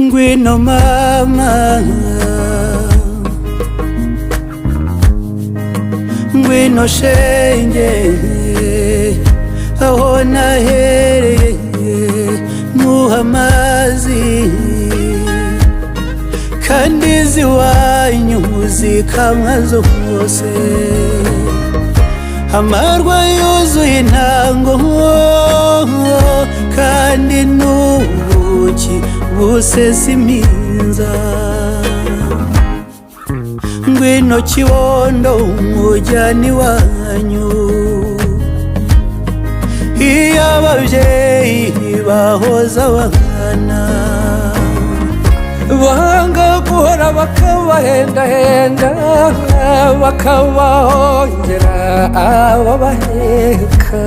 Ngwino mama, ngwino shenge, aho nahereye muha amazi, kandi iziwanyu zikamwa zose, amarwa yuzuye intango, kandi n'ubuki busesa iminza. Ngwino kibondo umujyana iwanyu, iyo ababyeyi bahoza abana. Banga guhora bakabahendahenda, bakabahongera ababaheka.